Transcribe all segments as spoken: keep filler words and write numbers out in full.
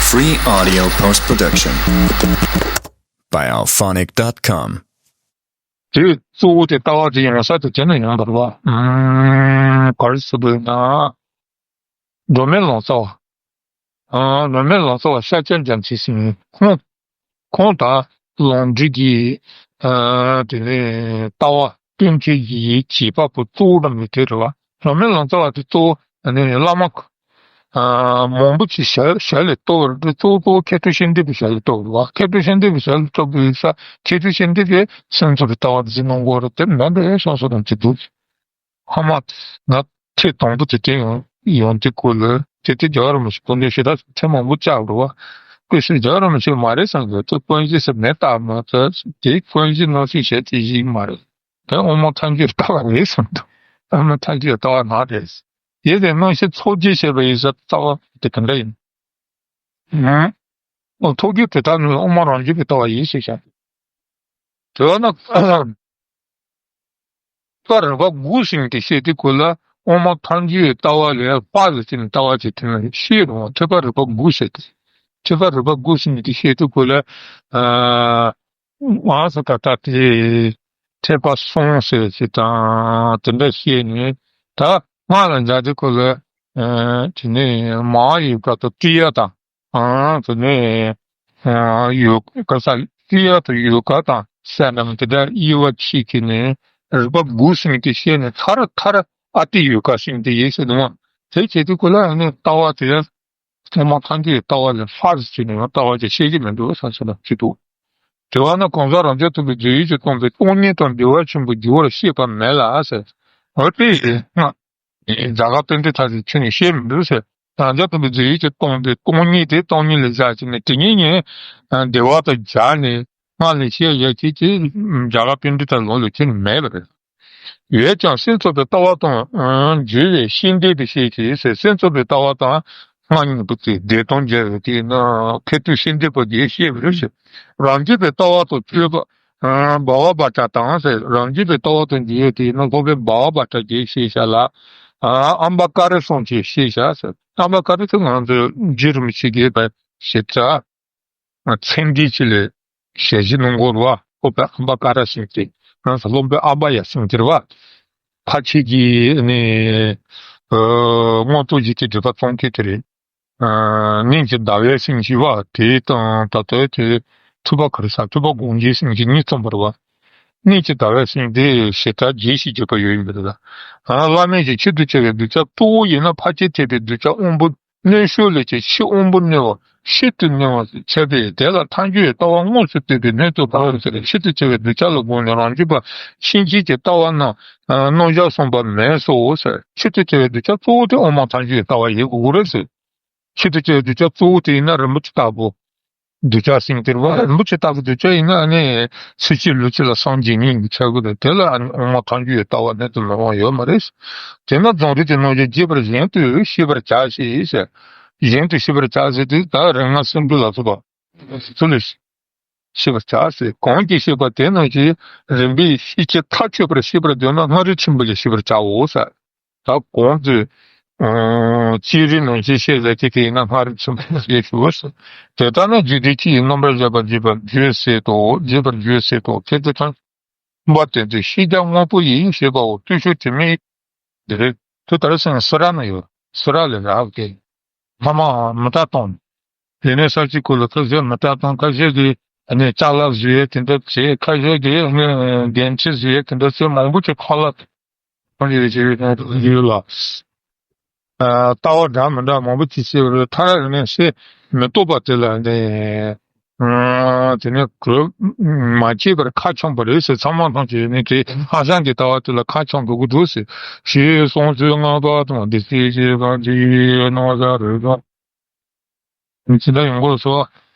Free audio post production by alphonic dot com. དེ་གཙོ་བོ་དེ་ལྟ་བ་དེ་ཡང་ས་དེ་དེ་ནས་ཡོང་བ་རེད་བ། ཨམ། ག་རེ་ཟེར་དགོས་ན། མགྲོན་མེད་ལོ་ཙཱ་བ། ཨ། མགྲོན་མེད་ལོ་ཙཱ་བ་ཤཱཀྱ་རྒྱ་མཚོ་ཟེར་མཁན་ཁོང་། ཁོང་ད་ལོངས་སྒྲིག་གི། ཨ། དེ་ནས་ལྟ་བ་སྟོན་མཁན་གྱི་བྱེད་པ་པོ་གཙོ་བོ་འདྲ་མི་དེ་རེད་བ། མགྲོན་མེད་ལོ་ཙཱ་བ་དེ་གཙོ་བོ་ཨ་ནི་བླ་མ། ཨ། མང་པོ་ཅིག་ཞལ་ཞལ་ལས་བཏབ་པ་རེད། གཙོ་བོ་གཙོ་བོ་མཁས་གྲུབ་ཤེས་ལྡན་པའི་ཞལ་ལས་བཏབ་པ་རེད་བ། མཁས་གྲུབ་ཤེས་ལྡན་པའི་ཞལ་ལས་བཏབ་པའི་ས་མཁས་གྲུབ་ཤེས་ལྡན་པས་སེམས་ཚོར་བའི་ལྟ་བ་འཛིན་གནང་དགོས་རེད། དེ་མེད་པའི་སོ་སོ་དང་གཅིག་འདུག་ཧ་མ། ང་ཐེངས་དང་པོ་དེ་དྲན་ཡོང་ཡོང་དུས་སྐོར་ལ་དེ་དེ་རྒྱལ་བ་རིན་པོ་ཆེ་སྐུ་མདུན་ཞེ་དྲག་ཐེངས་མང་པོ་བཅར་བ་རེད་བ། ཀུན་གསལ་རྒྱལ་བ་རིན་པོ་ཆེ་མ་རེད་བསམ་གི། དེ་དཀོན་གཞི་ཟེར་མེད་ལྟ་མ་ཚད་དེ་དཀོན་གཞི་རྣམ་བཤད་བྱས་ཏེ་ཞིག་མ་རེད། དེ་དབུ་མ་ཐལ་འགྱུར་ལྟ་བ་རེད་བསམ་འདུག་དབུ་མ་ཐལ་འགྱུར་ལྟ་བ་ནང་རེད། ཡིན་ཏེ་རྣམ་བཤད་ཚོགས་བརྒྱད་བྱས་པ་ཡིན་ས་ལྟ་བ་དེ་ག་འདྲ་ཡིན། ཨང་། ཨོ། ཐོག་རྒྱུ་དེ་དག་ནི་དབུ་མ་རང་རྒྱུད་པའི་ལྟ་བ་ཡིན་ཞེས་བྱ། དེ་བ་ན། ཐེག་པ་རིམ་པ་དགུ་ཟིན་ཏེ་བཤད་དུས་སྐོར་ལ་དབུ་མ་ཐལ་འགྱུར་ལྟ་བ་ལས་ཕར་ལ་ཅི་ནས་ལྟ་བ་ཅིག་དེ་ནི་ཤེས་རུང་། ཐེག་པ་རིམ་པ་དགུ་ཟེར་ཏེ། ཐེག་པ་རིམ་པ་དགུ་ཟིན་ཏེ་བཤད་དུས་སྐོར་ལ། ཨ། ང་ས་ད་ལྟ་དེ་ཐེག་པ་གསུམ་ཟེར་ཅིག་དང་དེ་འདྲ་བཤད་ནས། ད་སྔགས་ལ་སྦྱར་དུས་སྐོར་ལ། ཨ། དེ་ནས་མ་ཡི་བཀའ་དང་ཀྲི་ཡ་དང་། ཨང་། དེ་ནས། ཨ། ཡོ་ག་ས་ཀྲི་ཡ་དང་ཡོ་ག་དང་སེ་ནམ་དེ་འདྲ་དབྱེ་བ་ཕྱེ་གི་ནས་རིམ་པ་དགུ་ཟིན་ཏེ་བཤད་ནས། མཐར་མཐར་ཨ་ཏི་ཡོ་ག་ཟིན་ཏེ་ཡིན་ཟེར་འདུག་བ། དེ་བྱེད་དུས་སྐོར་ལ་ཨ་ནི་ལྟ་བ་དེ་དབུ་མ་ཐལ་འགྱུར་ལྟ་བ་ལས་ལྷག་ཟེར་ནས་ཡང་ལྟ་བ་ཅིག་བཤད་ཀྱི་མི་འདུག་བསམ་ས་ལ་ཅི་འདུག་དེ་བ་ན་གང་ཟག་རང་རྐྱ་ཐུབ་པའི་རྫས་ཡོད་ཀྱིས་སྟོང་པའི་སྟོང་ཉིད་དང་བདེ་བར་ཆེན་པོ་འགྱུར་བར་བཤད་པ་མེད་ལ་ཟེར། འོ་དེ་ཡིན་ན། རྒྱ་གར་པཎྜི་ཏ་ཚོས་ཁྱོན་ནས་བཤད་མི་འདུག་ཟེར། རང་རྐྱ་ཐུབ་པའི་རྫས་ཡོད་ཀྱིས་སྟོང་པའི་སྟོང་ཉིད་དེ་སྟོང་ཉིད་ལ་བཞག་བྱས་ནས་དེ་ཉིད་ཉིད་བདེ་བ་དང་སྦྱར་ནས་སྔགས་ལས་བཤད་ཡ་ཅིག་ཅིག་རྒྱ་གར་པཎྜི་ཏ་ལུགས་ལ་ཁྱོན་ནས་མེད་པ་རེད། ཡོད་ཀྱང་སེམས་ཚོར་བའི་ལྟ་བ་དང་། ཨང་། བརྗོད་པས་ཤེས་འདོད་པའི་ཤེས་ཀྱིས་ཟེར། སེམས་ཚོར་བའི་ལྟ་བ་དང་སྔགས་གཉིས་པོ་དེ་བདེ་སྟོང་རྒྱལ་བའི་དེ་ན་མཁས་གྲུབ་ཤེས་ལྡན་པ་དེས་བཤད་པ་རེད་ཟེར། རང་རྒྱུད་པའི་ལྟ་བ་དང་སྤྱོད་པ། ཨ། བྷ་བ་བྷ་ཏྲ་དང་ཟེར། རང་རྒྱུད་པའི་ལྟ་བ་དང་འགལ་ཡོད་དེ་ཡིན་ན་སློབ་དཔོན་བྷ་བ་བྷ་ཏྲ་གིས་བཤད་བཞག་ལ། ཨ། ཨམ་བ་ཀ་ར་གསུམ་གྱིས་བཤད་བཞག་ཟེར། ཨམ་བ་ཀ་ར་དེ་ང་ཚོའི་རྗེ་རིན་པོ་ཆེ་གིས་བཤད་བཞག་མཚན་བསྡུས་ཅིག་ལས་ཞལ་བཞེས་གནང་གོ་རེད་བ། སློབ་དཔོན་ཨམ་བ་ཀ་ར་ཟེར་མཁན་དེ། ང་ཚོ་སློབ་དཔོན་ཨམ་བ་ཡ་ཟེར་མཁན་དེ་རེད་བ། ཕལ་ཆེར་གྱི་ནི། ཨ། མངོན་རྟོགས་རྒྱུད་ཀྱི་སྒྲུབ་པ་རྩོམ་མཁན་དེ་རེད། ཨ། གནས་ཀྱི་ཟླ་བའི་སེང་གེ་བ་དེ་དང་ད་ལྟ་དེ་ཐུབ་པ་ག་རེ་ཟེར། ཐུབ་པ་དགོངས་རྒྱན་སེང་གེ་གཉིས་རྩོམ་པ་རེད་བ། གནས་ཀྱི་ཟླ་བའི་སེང་གེ་དེ་ཞེ་དྲག་རྒྱས་ཤིང་རྒྱས་པ་ཡོད་ཡིན་པ་རེད་ལ། ཨ། བླ་མེད་ཀྱི་ཆེད་དུ་བྱ་བའི་གདུལ་བྱ་གཙོ་བོ་ཡིན་ན་ཕལ་ཆེར་ཐེག་པའི་གདུལ་བྱ་དབང་པོ་གནོན་ཤུགས་ལས་ཀྱང་ཕྱི་དབང་པོ་གནོན་པ་ཕྱིར་དུ་གནོན་པ་ཁྱབ་པས། དེ་ལ་ཐལ་འགྱུར་བའི་ལྟ་བ་དངོས་སུ་བསྟོད་པའི་སྣོད་དུ་བབ་ཟེར། ཆེད་དུ་བྱ་བའི་གདུལ་བྱ་ལ་དགོངས་ནས་རང་རྒྱུད་པ་ཕྱིན་ཆད་ཀྱི་ལྟ་བ་རྣམས་རྣམ་གཞག་གསུངས་པ་མེད་སོ་ཟེར། ཆེད་དུ་བྱ་བའི་གདུལ་བྱ་གཙོ་བོ་དེ་དབུ་མ་ཐལ་འགྱུར་བའི་ལྟ་བ་ཡིན་དགོས་རེད་ཟེར། ཆེད་དུ་བྱ་བའི་གདུལ་བྱ་གཙོ་བོ་དེ་ཡིན་ན་རིན་པོ་ཆེ་ལྟ་བུ། གདུལ་བྱ་ཟེར་དེ་རེད་བ། རིན་པོ་ཆེ་ལྟ་བུ་གདུལ་བྱ་ཡིན་ན་ཨ་ནི་ཚེ་གཅིག་ལུས་གཅིག་ལ་སངས་རྒྱས་ཉིད་ཀྱི་ཆ་གི་རེད། དེ་ལ་ཨ་ནི་དབུ་མ་ཐལ་འགྱུར་བའི་ལྟ་བ་མེད་དུ་མི་རུང་བ་ཡོད་མ་རེད། དེས་ན་རྫོགས་རིམ་གྱི་རྣམ་གཞག་རྒྱས་པར་གཞན་དུ་ཤེས་པར་བྱ་ཞེས་ཟེར། གཞན་དུ་ཤེས་པར་བྱ་ཟེར་དུས་ད་རིམ་ལྔ་སེམས་འགྲོ་ལ་སོགས་པ་ཚུལ་ལས་ཤེས་པར་བྱ་ཟེར། གང་གིས་ཤེས་པ་དེ་རྣམས་ཀྱི་རིམ་པས་ཤེས་བྱེད་ཐག་ཆོད་པར་ཤེས་པར་འདོད་ན་སྔགས་རིམ་ཆེན་པོ་ལས་ཤེས་པར་བྱའོ་ཟེར། ད་གོང་དུ། ཨ། བསྐྱེད་རིམ་ནང་བཞིན་བཤད་ཟེར་དེ་དེ་ཡིན་ན་སྔགས་རིམ་ཆེན་པོ་ཞེས་ཞུ་བ་ཟེར། དེ་ལྟར་ན་རྒྱུད་སྡེ་སྤྱི་ཡི་རྣམ་པར་བཞག་པ་རྒྱས་པར་བརྗོད་སྲིད་དོ། རྒྱས་པར་བརྗོད་སྲིད་དོ། ཁྱེད་ཚོ་ཐང་པ་དེ་ཚོས་ཤེས་བྱ་དངོས་པོ་ཡིན་ཞེས་པའོ། བརྟུལ་ཞུགས་དྲི་མེད་འདི་རེད། དུ་དར་སེང་སུ་ར་ན་ཡོད། སུ་ར་ལས་རག་གི། ལྷ་མ་མི་ཏྲ་གཏོང་། དེ་ནས་ས་གཅིག་ཁོ་ལ་ཁ་ཤས་མི་ཏྲ་གཏོང་། ཁ་ཤས་ཀྱིས་ནི་ཅ་ལག་བཟོ་ཡས་དེ་འདྲ་བྱེད། ཁ་ཤས་ཀྱིས་ནི་འགན་འཁྲི་བཟོ་ཡས་དེ་འདྲ་བྱེད། མང་པོ་ཅིག་ཁ་ལག་གཏོང་གི་རེད་ཅེས་ཡོད་ལ། ལྟ་བ་འདྲ་མི་འདྲ་མང་པོ་ཅིག་བྱས་པ་རེད། མཐར་ནི་སེམས་མི་རྟོག་པ་དེ་ལ་ནི། ཨ། དེ་ནས་གོས་མ་བྱས་པར་ཁ་འཆང་བ་རེད་ཟེར། ཚང་མ་ཐམས་ཅད་ནི་དེ་ཧ་ཅང་གི་ལྟ་བ་དེ་ལ་ཁ་འཆང་འགྲོ་གི་འདུག་ཟེར། ཞེས་གསུངས་ཚུལ་སྔགས་པ་དང་སྡེ་སྲིད་ཞེས་པ་འདི་ཡི་རྣམ་གཞག་རེད་ཟེར། ཇི་ལྟར་ཡོང་དགོས་སོ།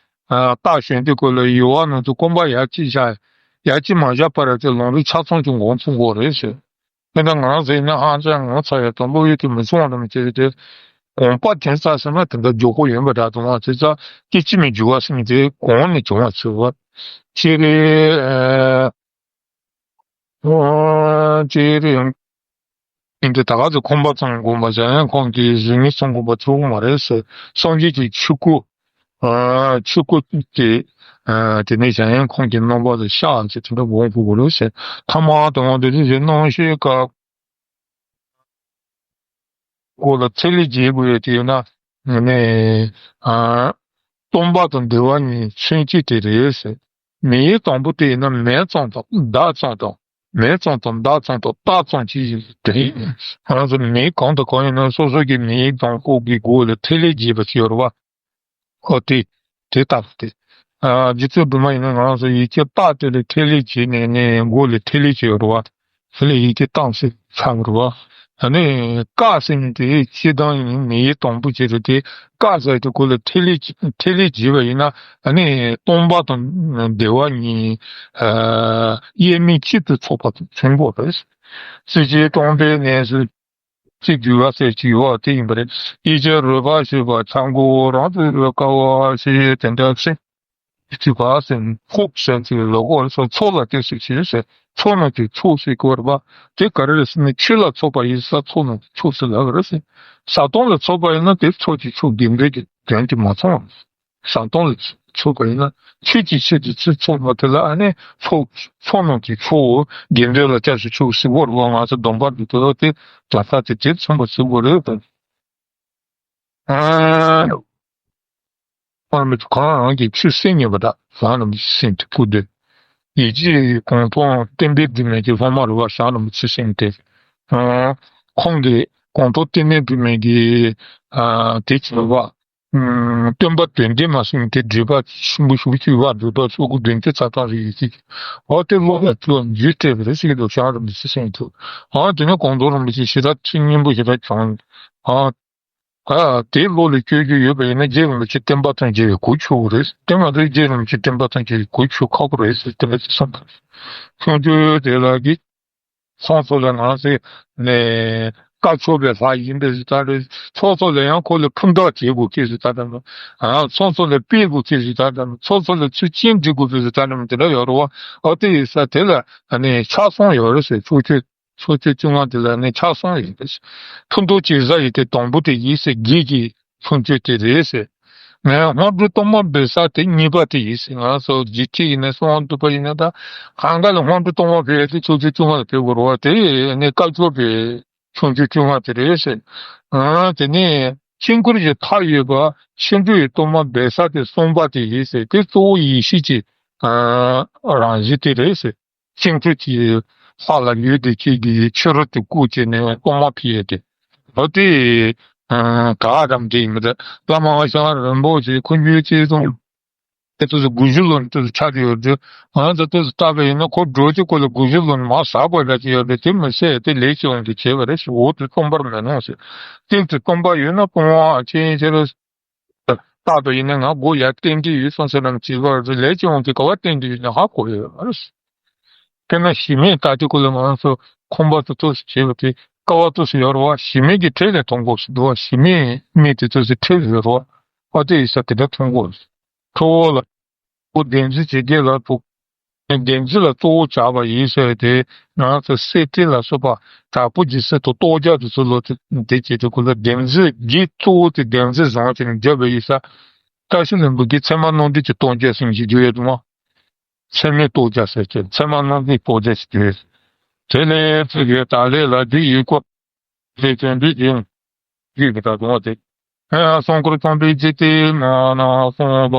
ཨ། རྟགས་ཞོན་དུས་སྐོར་ལ་ཡུ་བ་ནང་དུ་སྐོམ་པ་ཡར་ཅིག་བཞག་ཡར་ཅིག་མ་བཞག་པར་དེ་ལམ་རིམ་ཆ་ཚང་གཅིག་འགོ་ཚུགས་དགོས་རེད་ཟེར། དེ་འདྲ་ང་རང་ཟེར་ན་ཧ་ཅང་ངོ་ཚ་ཡ་དང་བློ་ཡུལ་དུ་མི་སོང་བ་རེད་མི་བྱེད་དེ། གོམ་པ་དེ་ཙམ་ཟེར་ན་དེ་འདྲ་མགྱོགས་པོ་ཡིན་པ་འདྲ་དང་། དེ་ཙམ་སྐད་ཅིག་མའི་འགྱུར་བ་ཟེར་མཁན་དེ་གོང་ནས་བྱུང་བ་ཚོད་བ་ཅི་རེད། ཨ། ཅི་རེད། ཡིན་ཏེ་ད་ག་ཚོད་ཁོམ་པ་ཚང་དགོས་པ་ཟེར་ན་ཁོང་གིས་གཟུགས་བརྙན་ཚང་དགོས་པ་ཚོད་མ་རེད་ཟེར། སངས་རྒྱས་ཀྱི་ཆོས་སྐུ། ཨ་ཆོས་སྐུ་དེ་ཨ་དེ་ནས་གཞན་ཡང་ཁོང་གི་རྣམ་པ་ལ་ཤར་ཅིག་དེ་འདྲ་འོང་དགོས་རེད་ཟེར། ཐ་མ་དང་དེ་རིང་གི་སྣང་ཤས་སྐབས་སྐོར་ལ་ཚད་ལས་འཇལ་དགོས་ཡ་དེ་ཡིན་ན་ནས་ཨ་སྟོང་པ་དང་བདེ་བ་གཉིས་མཚོན་བྱེད་དེ་རེད་ཟེར། མིང་དབྱིབས་དང་པོ་དེ་ཡིན་ན་མེ་ཙམ་དང་མདའ་ཙམ་དང་། མེ་ཙམ་དང་མདའ་ཙམ་དང་རྟ་ཙམ་གྱིས་ཡིན་ཏེ། ང་ཚོ་མིང་གང་དང་གང་ཡིན་ན་སོ་སོ་གི་མིང་དབྱིབས་དང་པོ་གི་སྒོ་ལ་ཐད་ལས་འཇལ་བ་ཞིག་ཡོད་རེད་བ། ཨོ་དེ། དེ་ལྟ་བུ་སྟེ། ཨ་རྗེ་བཙུན་སྒྲོལ་མ་ཡིན་ན་ང་ཚོ་ཡི་གེ་རྟགས་དེ་ལ་ཐད་ལས་བྱས་ནས་ནས་མགོ་ལ་ཐད་ལས་བྱས་ཡོད་རེད་བ། དེ་ལ་ཡི་གེ་རྟགས་ཟེར་ཆགས་ཡོད་རེད་བ། ཨ་ནི་ཀ་ཟེར་མཁན་དེ་སྤྱིར་བཏང་ཡིན་མིང་ཡི་དང་པོ་ཅིག་རེད་དེ། ཀ་ཟེར་དེ་གོ་ལ་ཐད་ལས་ཐད་ལས་བྱས་པ་ཡིན་ན་ཨ་ནི་སྟོང་པ་དང་བདེ་བ་གཉིས་ཨ་དབྱེར་མེད་གཅིག་ཏུ་ཚོགས་པ་མཚོན་གྱི་རེད། སྲིད་ཞིའི་སྟོང་པའི་གནས་སུ། ཅེས་བསྡུས་པ་ཟེར་གྱི་ཡོད་པ་དེ་ཡིན་པ་རེད། ཡིད་ཀྱི་རོལ་པར་ཞུགས་པ་ཆ་བགོས་རང་དུ་རོལ་དཀའ་བ་ཞེས་དེ་འདྲ་ཚེ། ཅེས་པ་ཟེར་ཕོག་ཟེར་གྱི་ལོ་གོ་སོགས་ཚོགས་ལ་དེ་སུ་ཞེས་ཟེར། ཚོགས་རྣམས་ཀྱི་མཆོག་ཟེར་གྱི་ཡོད་རེད་པ། དེ་ག་རེ་རེད་ཟེར་ན་ཆོས་ལ་ཚོགས་པ་ཡིན་ས་ཚོགས་རྣམས་ཀྱི་མཆོག་ཟེར་ལབ་པ་རེད་ཟེར། ཟག་སྟོང་ལ་ཚོགས་པ་ཡིན་ན་དེ་ཚོགས་ཀྱི་མཆོག་དགེ་འདུན་གྱི་དོན་དེ་མ་ཚང་བ། ཟག་སྟོང་ལ་ཚོགས་པ་ཡིན་ན་ཆོས་ཀྱི་ཆེད་དུ་ཚུར་ཚོགས་པ་དེ་ལ་ཨ་ནི་ཚོགས་ཚོགས་རྣམས་ཀྱི་མཆོག་དགེ་འདུན་ལ་སྐྱབས་སུ་མཆིའོ་ཟེར་བ་རེད་བ། ང་ཚོ་སྡོམ་པ་འདི་ཚོ་དེ་ད་ལྟ་དེ་དེ་མཚོན་པ་ཟེར་བ་རེད་དམ། ཨ་ཨ་མི་གང་རང་གི་ཆོས་སེམས་ཉེས་པ་དག་བྱང་རིན་པོ་ཆེ་སེམས་དེ་སྐུ་དེ། ཡིད་ཀྱི་གོང་མཐོང་བསྟན་པའི་སྒྲོན་མེ་གི་སློབ་མ་རེད་བ། བྱང་རིན་པོ་ཆེ་སེམས་དེ། ཨ་ཁོང་གི་གོང་མཐོང་བསྟན་པའི་སྒྲོན་མེ་གི་ཨ་དེ་བྱེད་པ། ཨུམ། སྟོན་པ་དོན་ལྡན་མ་གསུངས་ཏེ་འགྲེལ་པ་ཆེན་པོ་ཞུ་ཅིག་བ་འགྲེལ་པ་སོ་དགུ་བདུན་ཅུ་ཙམ་ཙམ་རེ་ཡོད་ཅིག་འོ་དེ་བློ་ལ་ཚུར་འཇུས་སྤྲད་པ་རེད་ཟེར་གྱི་འདུག་བྱང་རིན་པོ་ཆེ་སེམས་ཐུབ། ཨ་དེ་ནས་གོང་མཐོང་རིན་པོ་ཆེ་ཞེ་དྲག་ཚུལ་སྙན་པོ་ཞེ་དྲག་བྱུང་། ཨ་ཨ་དེ་བློ་ལ་བཅོལ་རྒྱུ་ཡོད་པ་ཡིན་ན་རྗེ་རིན་པོ་ཆེ་བསྟན་པ་དང་མཇལ་བའི་གོ་ཆོད་རེད། དེ་མ་གཏོགས་རྗེ་རིན་པོ་ཆེ་བསྟན་པ་དང་མཇལ་བའི་གོ་ཆོད་ཁག་པོ་རེད་ཟེར་དེ་འདྲ་ཅིག་གསུངས་པ་རེད། ཁྱུང་མཆོག་དེ་ལ་གི་ཚོགས་གཙོ་ལ་ང་ཚོས་ནས་བཀའ་ཆོས་པའི་ལྷ་ཡིན་པའི་ཟེར་ད་རེད། ཚོགས་གཙོ་ལ་ཡང་ཁོ་ལ་ཕུ་འདག་བྱེད་དགོས་ཀྱི་ཟེར་ད་རེད། ཨ་ཚོགས་གཙོ་ལ་དཔེ་དགོས་ཀྱི་ཟེར་ད་རེད། ཚོགས་གཙོ་ལ་ཚུལ་རྐྱེན་སྒྲིག་དགོས་པའི་ཟེར་ད་རེད། དེ་འདྲ་ཡོད་རེད་བ། ཨོ་དེ་ཡིན་ས་དེ་ལ་ཨ་ནི་ཆ་ཚང་ཡོད་རེད་ཟེར། ཕྱོགས་ཆོས་ཕྱོགས་ཆོས་བཅོ་ལྔ་དེ་ལ་ནི་ཆ་ཚང་ཡོད་རེད། ཕུ་འདག་བྱེད་ས་ཡི་དེ་དང་པོ་དེ་ཡིན་ཟེར། བགེགས་ཀྱི་ཁྱུང་མཆོག་དེ་རེད་ཟེར། ངས་སྔོན་འགྲོ་གཏོར་མ་འབུལ་ས་དེ་གཉིས་པ་དེ་ཡིན་ཟེར། ང་ཚོ་རྗེས་ཁྲིད་ཡིན་ན་གསང་བ་འདུས་པ་ཡིན་ན་ད་གང་ག་ལ་སྔོན་འགྲོ་གཏོར་མ་འབུལ་ཡ་དེ་ཕྱོགས་ཆོས་བཅོ་ལྔ་ལ་འབུལ་དགོས་རེད་བ། དེ་ནི་བཀའ་ཆོས་པའི་ཁྱུང་མཆོག་བཅོ་ལྔ་དེ་རེད་ཟེར། ཨ་དེ་ནས་དཀྱིལ་འཁོར་གྱི་མཐའ་ཡོད་པ་ཕྱི་འགྲོ་ཡི་གཏོར་མ་འབུལ་ས་དེ་གསུམ་པ་དེ་ཡིན་ཟེར། དེ་གཙོ་བོ་ཡེ་ཤེས་ཀྱི་ཨ་རང་བཞིན་དེ་རེད་ཟེར། དཀྱིལ་འཁོར་གྱི་ལྷ་ལ་ལུས་དེ་ཁྱེད་ཀྱིས་ཕྱི་རོལ་དུ་བཀོད་བྱས་ནས་གཏོར་མ་ཕུལ་ཡས་དེ། འོ་དེ་ག་རམ་དེ་ཡིན་མི་འདུག་བླ་མ་ཞང་རིན་པོ་ཆེ་ཁོ་ཉིད་ཅེས་སོང་། དེ་ཚོ་དགུ་བཞི་ལོ་ནས་དེ་ཚོ་ཆགས་ཀྱི་ཡོད་དུས། ང་ཚོ་དེ་ཚོ་བལྟ་བ་ཡིན་ན་ཁོ་འགྲོ་ཆེད་ཁོ་ལ་དགུ་བཞི་ལོ་ནས་མར་ཟག་པ་འདྲ་ཅིག་ཡོད་རེད། དེ་མི་ཤེས། དེ་ལས་ཀྱི་དབང་གིས་བྱས་པ་རེད་ཞེས། འོ་དེ་རྩོམ་པར་མི་གནང་ཟེར། དེ་ཚོ་རྩོམ་པ་ཡོད་ན་སྤོང་བ་ཆེན་ཆེ་རེད། རྟག་ཏུ་ཡིན་ན་ང་མགོ་ཡར་བསྟན་གྱི་ཡོད་བསམ་ཟེར་ནམ་བྱིས་པ་རེད། ལས་ཀྱི་དབང་གིས་ག་བ་བསྟན་གྱི་ཡོད་ན་ཧ་གོ་ཡོད་མ་རེད། དཔེར་ན་གཞི་མེད་ལྟ་དུས་ཁོ་ལ་ང་ཚོ་ཁང་པ་དེ་ཚོ་བྱས་པ་དེ་ཀ་བ་དེ་ཚོ་ཡོད་རེད་བ། གཞི་མེད་ཀྱི་གྲས་ལས་མཐོང་གོ་སུ་འདུག་བ། གཞི་མེད་མི་དེ་ཚོ་ཚོ་གྲས་ལས་ཡོད་རེད་བ། ཨ་དེ་ཡིན་ས་དེ་འདྲ་མཐོང་གོ། ཁྲོ་བོ་ལ་ཁོ་བདེན་འཛིན་བྱེད་རྒྱུ་ལ་ཐུག་བདེན་འཛིན་ལ་གཙོ་བོ་བྱ་བ་ཡིན་ཟེར་ཏེ། ང་ཚོ་སེ་ཏི་ལ་སོགས་པ་དྲག་པོ་ཇི་སྲིད་དུ་རྟོགས་རྒྱ་དེ་ཚོ་ལོ་དེ་དེ་བྱེད་དུས་ཁོ་ལ་བདེན་འཛིན་གྱི་གཙོ་བོ་དེ་བདེན་འཛིན་བཟང་ཅན་བརྒྱབ་པ་ཡིན་ས། བཀྲ་ཤིས་ལྷུན་པོ་གིས་ཚད་མ་རྣམ་འགྲེལ་གྱི་རྟོགས་རྒྱ་ཟེར་གྱི་རྒྱུ་ཡོད་དུ་མ། ཚད་མས་རྟོགས་རྒྱ་ཟེར་གྱི་ཚད་མ་རྣམ་འགྲེལ་རྟོགས་རྒྱ་ཟེར་གྱི་ཡོད། དེ་ལས་ཚིག་གི་ད་ལས་ལ་དེ་ཡི་སྐོར། ལས་བྱེད་འདི་ཡིན། རྒྱུད་ཀྱི་ད་དུང་བ་དེ། ཨེ་སྲུང་འཁོར་སྟོང་པའི་འཇིག་རྟེན་མ་ན་སོང་བ།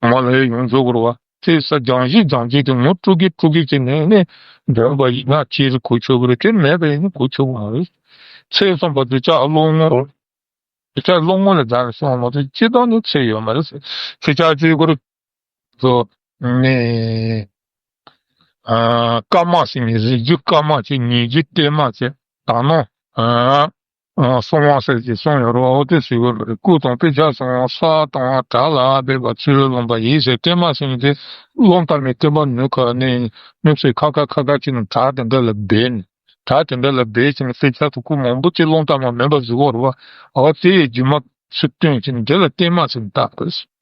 མ་ལས་ཡོངས་རྫོགས་པར་བ། དེ་ས་སྦྱང་བཞི་སྦྱང་བཞི་དེ་ངོ་སྤྲོ་གི་སྤྲོ་གི་ཅིག་ནས་ནས་འདོན་པ་ཡིན་ན་ཅིར་གོ་ཆོད་པ་རེད། དེ་མེད་པ་ཡིན་ན་གོ་ཆོད་པ་མ་རེད། ཚེ་གསུམ་པ་དེ་ལྕགས་སློང་ངོ་། དེ་ལྕགས་སློང་ངོ་ལ་བརྡར་སོང་བ་མ་གཏོགས་སྤྱིར་བཏང་ནི་ཚེ་ཡོད་མ་རེད། ཁྱེད་ཅག་ཅིག་གོ་རེད། ཚོ་ནས་ཨ་སྐར་མ་ཟེར་ནས་རིགས་རྒྱུད་སྐར་མ་བྱས། ཉིས་རྒྱུད་སྟོད་མ་བྱས། ད་ནོ་ཨ་ཨ་སྲུང་བ་ཟེར་གྱི་གསུང་ཡོད་རེད་བ། འོ་དེ་ཟེར་གྱི་རེད། སྐུ་དང་དཔེ་ཆ་སྲུང་བ་ས་དང་བྲག་ལ་སྦས་པ་ཚུལ་ལོངས་པ་ཡིན་ཟེར། སྟོད་མ་ཟེར་ནས་དེ་རླུང་ལྟར་མའི་སྟོན་པ་ནུབ་ཁ་ནས་ནུབ་སེ་ཁ་ཁ་ཁ་ཁ་ཅིག་ནས་བྲག་དེ་འདྲ་ལ་སྦས་ནས། བྲག་དེ་འདྲ་ལ་སྦས་ཀྱིན་དཔེ་ཆ་དུ་ཁུ་མང་པོ་ཅིག་རླུང་ལྟར་མ་མེད་པ་བཟོ་གི་རེད་བ། འོ་དེ་ཡི་རྒྱུ་མ་ཚུར་བཏོན་ཅིང་དེ་ལ་སྟོད་མ་ཟེར་ནས་བཏགས་པས།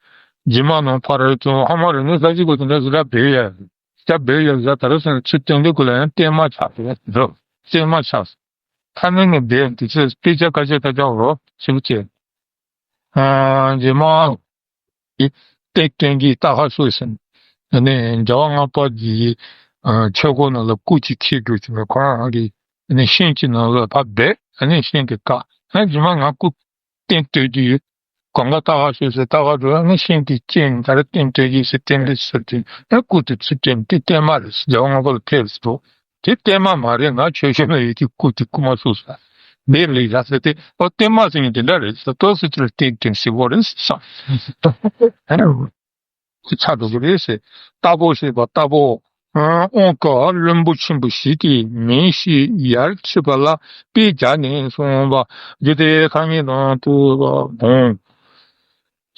རྗེས་མ་ནང་ཕ་རོལ་ཏུ་ཧ་མ་རེ་ནི་ས་གཞི་གོ་དེ་འདྲ་ཟེར་ར་སྦས་ཡ། ཅ་སྦས་ཡ་ཟ་ད་ར་སོང་ཚུར་བཏོན་དེ་གོ་ལ་ཡང་སྟོད་མ་ཆགས་ཟེར་ཡ་འགྲོ། སྟོད་མ་ཆགས། ཁ་ནས་ནི་སྦས་དེ་ཚོས་དཔེ་ཆ་ཁ་ཤས་ཁ་ཆག་རོ་ཞིག་བྱས། ཨ་རྗེས་མ་གི་རྟེན་སྟོན་གྱི་རྟ་ཁ་ཤོར་ཟིན། ཨ་ནི་རྒྱལ་བ་ལྔ་པ་གི་ཨ་ཆོས་སྐོར་ནང་ལ་སྐུ་གཅིག་འཁྱིལ་དགོས་ཀྱི་མེད། ཁོ་རང་གི་ཨ་ནི་ཤིང་གི་ནང་ལ་ཕར་སྦས། ཨ་ནི་ཤིང་གི་ཀ་ཨ་རྗེས་མ་ང་སྐུ་རྟེན་སྟོན་གྱི་ཡོད། གང་ག་རྟ་ཁ་ཤོར་ཟེར། རྟ་ཁ་འགྲོ་ཨ་ནི་ཤིང་གི་རྐྱེན་ད་རེ་རྟེན་སྟོན་གྱི་ཟེར། རྟེན་འབྲེལ་ཟེར་དུས་ཨ་སྐུ་དེ་ཚུར་སྟོན་དེ་བརྟན་མ་རེད། རྒྱལ་བ་ལྔ་པ་ལ་ཕེབས་སོ། དེ་བརྟན་མ་མ་རེད། ང་ཆོས་ཞུ་ན་ཡོད་ཀྱི་སྐུ་དེ་སྐུ་མ་བསུ་ས་འདི་ལས་ཡ་ཟེར་ཏེ། ཨོ་བརྟན་མ་ཟེར་མཁན་དེ་འདྲ་རེད་ཟེར། ཏོག་ཙམ་ཅིག་ལ་རྟེན་རྟེན་ཟེར་བོ་རེད་ཟེར། ཨ་ནི་ཆགས་འགྲོ་གི་རེད་ཟེར། རྟ་ཕོ་ཟེར་བ་རྟ་ཕོ་དབང་བཀའ་བློན་པོ་ཆེན་པོ་ཞིག་གིས་མིང་ཞིག་ཡར་ཕྱེ་བ་ལ་དཔེ་བྱས་ནས་གསུངས་པ། རྒྱུད་སྡེ་ཁ་ཉིན་དང་བསྟུན་པ་དང་།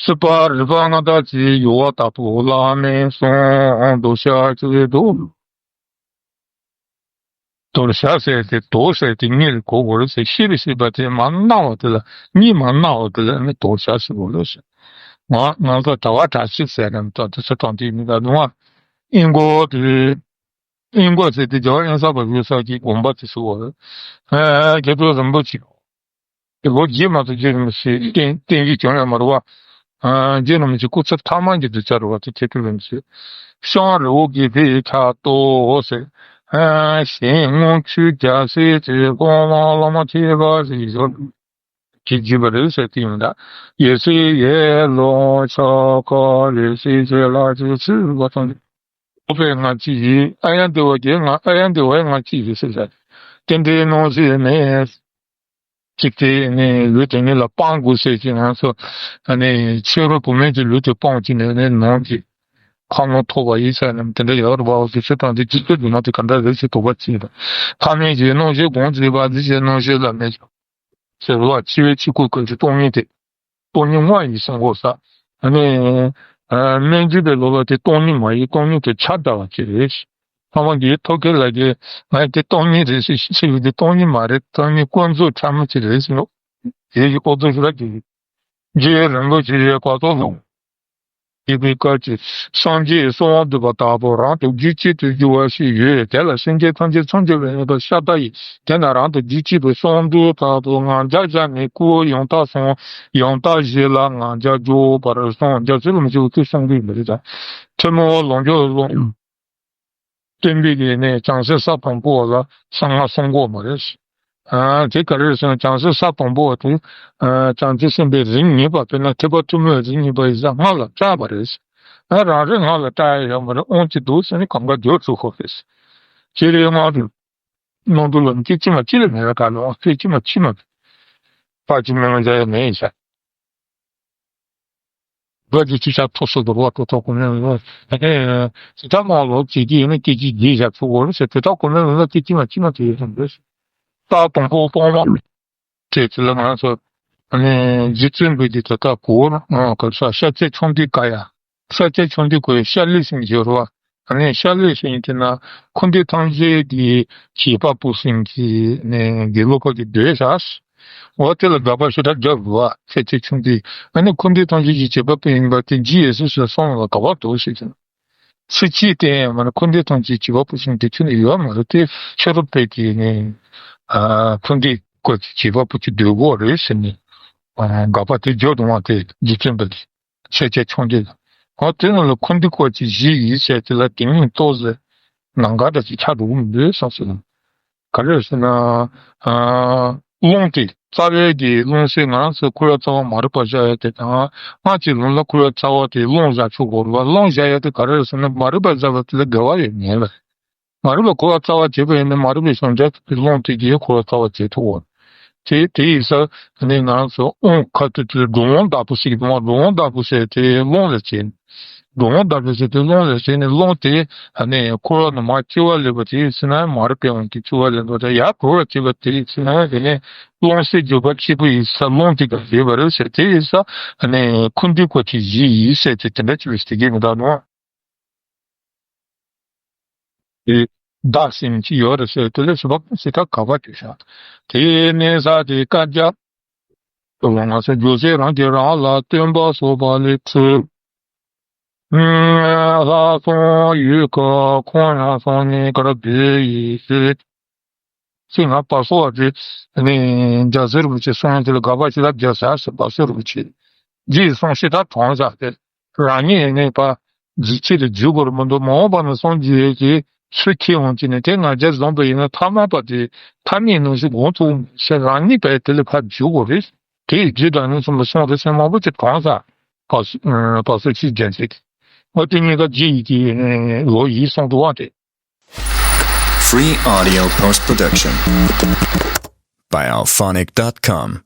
སྲིད་པ་རིག་པ་སྔ་དར་གྱི་ཡུ་བ་ལྟ་བུ་ལ་མེད་གསུངས། དོར་བྱ་ཅེས་དོར། དོར་བྱ་ཟེར་ཏེ་དོར་ཟེར་ཏེ་གཉིས་ལ་གོ་དགོས་རེད་ཟེར། ཤེས་རིག་ཤེས་པ་དེ་མ་གནང་བ་དེ་ལ་གཉིས་མ་གནང་བ་དེ་ལ་ནི་དོར་བྱ་ཟེར་དགོས་རེད་ཟེར། ང་ང་ཚོ་གྲྭ་བ་གྲྭ་ཆས་ཟེར་ནས་ད་དེ་ཚོ་དྲང་དེ་མི་འདྲ་འདུག་ཨ། ཨིན་གོ་དེ་ཨིན་གོ་ཟེར་ཏེ་རྒྱལ་བ་དབེན་ས་པ་བཞུགས་ས་ཀྱི་དགོན་པ་དེ་ཟེར་དགོས་རེད། ཨ་མཁས་གྲུབ་རིན་པོ་ཆེ། དེ་ལོ་རྗེས་མ་གཏོགས་རྗེ་རིན་པོ་ཆེ་བསྟེན་བསྟེན་གྱི་བྱུང་ཡོད་མ་རེད་བ། ཨ་རྗེ་རིན་པོ་ཆེ་སྐུ་ཚེ་མཐའ་མ་གི་དུས་ཚོད་རེད་བ། དེ་མཁས་གྲུབ་རིན་པོ་ཆེ། ཤང་རི་བོ་དགེ་ལྡན་ཁ་ཏོ་ཟེར། ཨ་གཞན་སྔོན་ཆོས་རྒྱལ་སྲས་ཀྱི་སློབ་མ་བླ་མ་ཁྱད་པར་ཞིག་ཡོད་ཀྱི་བརྒྱུད་པ་རེད་ཟེར་དེ་ཡིན་ད། ཡེ་ཤེས་ཡེ་ལོ་ཆ་ཀ་ལེ་སྲས་ཀྱི་ལ་ཅི་ཚུལ་བ་དང་། ཨོ་པའི་ང་གཅིག་ཡིན། ཨ་ཡ་འདི་བའི་ང་ཨ་ཡ་འདི་བའི་ང་གཅིག་ཡིན་ཟེར་ཟེར། རྟེན་འབྲེལ་གནང་ཟེར་མེད། ཅིག་དེ་ནས་ལུས་དེ་ཉིད་ལ་སྤང་དགོས་ཟེར་གྱི་ང་ཚོ་ཨ་ནི་ཕྱི་རོལ་བུད་མེད་ཀྱི་ལུས་དེ་སྤངས་ཀྱི་ནས་ནས་ནང་གི་ཁ་ངོ་ཐོབ་པ་ཡིན་ཟེར་ནས་དེ་འདྲ་ཡོད་རེད་བ། དེ་ཚོ་དང་དེ་སྤྱི་སྤྱོད་སྒྲོལ་མ་དེ་ག་འདྲ་རེད་ཟེར་དོགས་པ་བྱས་པ། ཐ་མལ་གྱི་སྣང་ཤས་གང་བྱེད་པ་འདི་ཞེས་སྣང་ཤས་ལ་མེད་ཀྱང་ཟེར་བ། འཆི་བའི་འཆི་ཁུག་ཀུན་གྱི་སྟོང་ཉིད་དེ། སྟོང་ཉིད་དངོས་ཡིན་གསུང་གོ་ས། ཨ་ནི་ཨ་སྨན་བརྗོད་པའི་ལོ་ལ་དེ་སྟོང་ཉིད་མ་ཡིན། སྟོང་ཉིད་དེ་ཆ་འདྲ་བ་ཅིག་རེད། ཕ་མ་གིས་ཐོག་ཁེལ་ལ་གི་ང་དེ་སྟོང་ཉིད་རེད་ཟེར་ཟེར་བའི་དེ་སྟོང་ཉིད་མ་རེད། སྟོང་ཉིད་ཀུན་རྫོབ་ཕྲ་མོ་ཅིག་རེད་ཟེར་ནོ། དེ་ཡི་ཨོ་ཚོ་ཞུ་ར་གི་རྗེ་རིན་པོ་ཆེ་ཡི་བཀའ་ཐོག་ལ་ཡི་གེ་བཀའ་ཅི། སངས་རྒྱས་གསང་བ་འདུས་པ་ལྟ་བུ་རང་དང་རྒྱུད་གཅིག་ཏུ་གྱུར་པ་ཞིག་ཡོད། དེ་ལ་སེམས་ཅན་ཐམས་ཅད་མཚོན་བྱེད་པའི་ཡོན་ཏན་ཤ་སྟག་ཡིན། དེས་ན་རང་དང་རྒྱུད་གཅིག་པའི་གསང་འདུས་ལྟ་བུ་ང་རྒྱལ་བཞག་ནས་སྐུ་ཡང་དག་སོང་། ཡང་དག་བཞི་ལ་ང་རྒྱལ་འཇོག་པར་གསུངས། རྒྱལ་སྲས་ལ་མི་ཆེ་བ་སྐུ་གསུང་གི་མི་རེད་ད། ཐུན་མོང་ལོངས་སྤྱོད་ལོངས། སྟོན་པའི་གི་ནས་བྱང་སེམས་ས་དང་པོ་ལ་གསང་སྔགས་གསུང་གོ་མ་རེད། ཨ་དེ་ག་རེ་ཟེར་ན་བྱང་སེམས་ས་དང་པོ་དེ་ཨ་བྱང་ཆུབ་སེམས་དཔའི་རིམ་གཉིས་པ། དཔེར་ན་ཐེག་པ་ཐུན་མོང་རིམ་གཉིས་པ་ཡིན་ཙང་སྔགས་ལ་བཏགས་པ་རེད། ཨ་རང་རེ་སྔགས་ལ་བཏགས་ཡ་ཡོད་མ་རེད། དབང་གཅིག་འདུག་ཟེར་ནས་གང་ག་བསྒྱུར་ཚུགས་ཁོ་རེད། ཅེས་རེད། སྔགས་དེ་སྣང་སྟོང་ལ་སྐད་ཅིག་མ་གཅིག་ལས་མེད་པའི་སྐབས་ལ་དབང་སྐད་ཅིག་མ་གཅིག་མ་ཕར་གཅིག་མེད་ན་མཇལ་ཡ་མེད་ཡིན་ཤག་བོད་ཀྱི་སྤྱི་ཁྱབ་ཐོག་སོ་དོར་བ་ཐོག་ཐོག་གོ་མེད་ལ་ཨེ་ཇི་ལྟར་མང་ལོ་བྱེད་ཀྱི་ཡོད་ན་སྐད་ཅིག་བརྗེད་བཞག་ཚུགས་འོ་ཟེར། དེ་ལྟར་གོ་མེད་ལ་སྐད་ཅིག་མ་གཅིག་མ་དེ་ཡོད་དམ་རེད། རྟགས་དང་པོ་སྤོང་བ་བྲལ་ཚུལ་ལ་ང་ཚོ་ཨ་ནི་རྗེ་བཙུན་པོ་འདི་ད་ལྟ་གོ་ཨ་ག་ས་ཤཱཀྱ་མཆོག་ལྡན་ཀ་ཡ། ཤཱཀྱ་མཆོག་ལྡན་ཀ་ཡ་ཤཱ་ལུ་ཟེར་མཁན་ཡོད་རེད་བ། ཨ་ནི་ཤཱ་ལུ་ཟེར་མཁན་དེ་ན་འཁོར་འདས་ཐམས་ཅད་ཀྱི་བྱེད་པ་པོ་ཟེར་མཁན་གྱི་ནི་དགེ་སློབ་ཁག་གི་སྡོད་ཤག་འོ་དེ་ལ་དགག་པ་ཞེ་དྲག་རྒྱབ་རུ་བ་ཤཱཀྱ་མཆོག་ལྡན། ཨ་ནི་འཁོར་འདས་ཐམས་ཅད་ཀྱི་བྱེད་པ་པོ་ཡིན་པ་དེ་རྗེ་ཡེ་ཤེས་སུ་སོང་ལ་དགག་པ་འདུག་ཟེར་གྱི། ཚིག་གཅིག་བསྟན་ཡང་མ་ནི་འཁོར་འདས་ཐམས་ཅད་བྱེད་པ་པོ་ཟེར་མཁན་དེ་ཁྱོན་ནས་ཡོད་མ་རེད། དེ་ཤེས་རབ་དཔལ་གྱི་ནི་ཨ་འཁོར་འདས་སྐོར་གྱི་བྱེད་པ་པོ་ཅིག་སྡོད་དགོས་རེད་ཟེར་ནས་ཨ་དགག་པ་དེ་རྒྱབ་རུ་བ་དེ་རྗེ་བཙུན་པ་དེ། ཤཱཀྱ་མཆོག་ལྡན་ལ། འོ་དེ་རྣམས་ལ་འཁོར་འདས་སྐོར་གྱི་གཞི་ཡིས་ཟེར་དེ་ལ་དེ་ཉིད་རྟོགས་ཟེར་ནམ་མཁའ་འདྲ་ཞིག་ཆགས་འགྲོ་གི་མི་འདུག་བསམ་སོང་། ག་རེ་ཟེར་ན། ཨ་རླུང་དེ་རྩ་བའི་གི་རླུང་སེམས་ང་རང་ཚོའི་འཁོར་བ་རྩ་བ་མ་རིག་པ་བཞག་ཡ་དེ་དང་སྔགས་ཀྱི་ལུང་ལ་འཁོར་བ་རྩ་བ་དེ་རླུང་བཞག་ཆོག་གོ་རེད་བ། རླུང་བཞག་ཡ་དེ་ག་རེ་ཟེར་ན་མ་རིག་པ་བཞག་པ་དེ་ལ་འགལ་བ་ཡོད་མེད་ལ། མ་རིག་པ་འཁོར་བ་རྩ་བ་བྱེད་པ་ཡིན་ན་མ་རིག་པའི་བྱང་ཆུབ་ཀྱི་ཀློང་དེ་གིས་འཁོར་བ་རྩ་བ་བྱེད་ཐུབ་བོ། དེ་དེ་ཡིན་ཙང་ནི་ང་ཚོ་དབང་ཁ་ཐུག་དེ་འགྲོ་འོང་བདག་པོ་ཞིག་འགྲོ་འོང་བདག་པོ་ཟེར་དེ་ཀློང་ལ་བྱེད། འགྲོ་འོང་བདག་པོ་ཟེར་དེ་ཀློང་ལ་བྱེད་ནས་ཀློང་དེ་ནི་འཁོར་བ་ནས་མར་སྐྱེ་བ་ལེན་པ་དེ་ཡིན་ན་མ་རིག་པའི་དབང་གིས་སྐྱེ་བ་ལེན་པ་དང་ཡར་གྲོལ་བར་བྱེད་པ་དེ་ཡིན་ན་དེ་ནི་ཀློང་གསལ་འགྱུར་བ་སྐྱེས་བུ་ཡིན་ཙང་ཀློང་དེ་ག་བྱེད་པ་རེད་ཟེར། དེ་ཡིན་ཙང་ནི་འཁོར་འདས་སྐོར་གྱི་གཞི་ཡིས་ཟེར་དེ་དེ་འདྲ་བྱེད་པའི་སྟེགས་ཀྱི་མི་འདུག་ནོ། དེ་བདག་སེམས་ཀྱི་ཡོད་རེད་ཟེར་དེ་ལས་སུ་བབ་ཞེ་དྲག་ག་པར་བྱེད་ཤག་དེ་ནས་ས་དེ་བཀའ་རྒྱ། དུ་བ་ང་ཚོ་རྒྱུ་ཟས་རང་གིས་རང་ལ་སྟོན་པ་སོགས་པ་ལས་ཁྲིད། ལྷག་སོང་ཡུལ་གྱི་ཁོང་ཡང་སོང་ནས་གར་བོད་ཡིན་ཟེར། ཚིག་ང་བ་སོ་བ་དེ་ནི་རྒྱ་ཟེར་བུ་ཆེ་སོང་དེ་ལ་དགའ་བ་ཞེ་དྲག་རྒྱ་ཟེར་བ་སོ་རུ་ཆེ། རྗེས་སོང་ཤི་ད་གྲོངས་ས་དེ། རང་ཉིད་ཡིན་ནས་པ་རྫུ་འཕྲུལ་དེ་འཇུག་དགོས་རེད་མི་འདུག་མ་འོངས་པ་ན་སངས་རྒྱས་ཀྱི་ཚུལ་ཁྱེར་འོང་གྱི་ནས་དེ་ང་རྒྱལ་བཟུང་པ་ཡིན་ན་ཐ་མལ་པ་དེ་ཐ་མལ་ནང་བཞིན་འོང་ཐུབ་ཤེས་རང་ཉིད་པས་དེ་ལས་ཕར་འཇུག་དགོས་རེད། དེ་ཡི་རྗེས་དང་ནི་གསུམ་ལ་སོང་རེད་སེམས་མང་པོ་ཅིག་གྲོངས་ས་བ་སུ་བ་སུ་ཆིག་རྒྱན་ཚིག་ང་དེ་གཉིས་ཀ་རྗེས་ཡི་གི་ལོ་ཡིས་སོང་འདུག་བ་དེ། Free audio post production by alphonic dot com.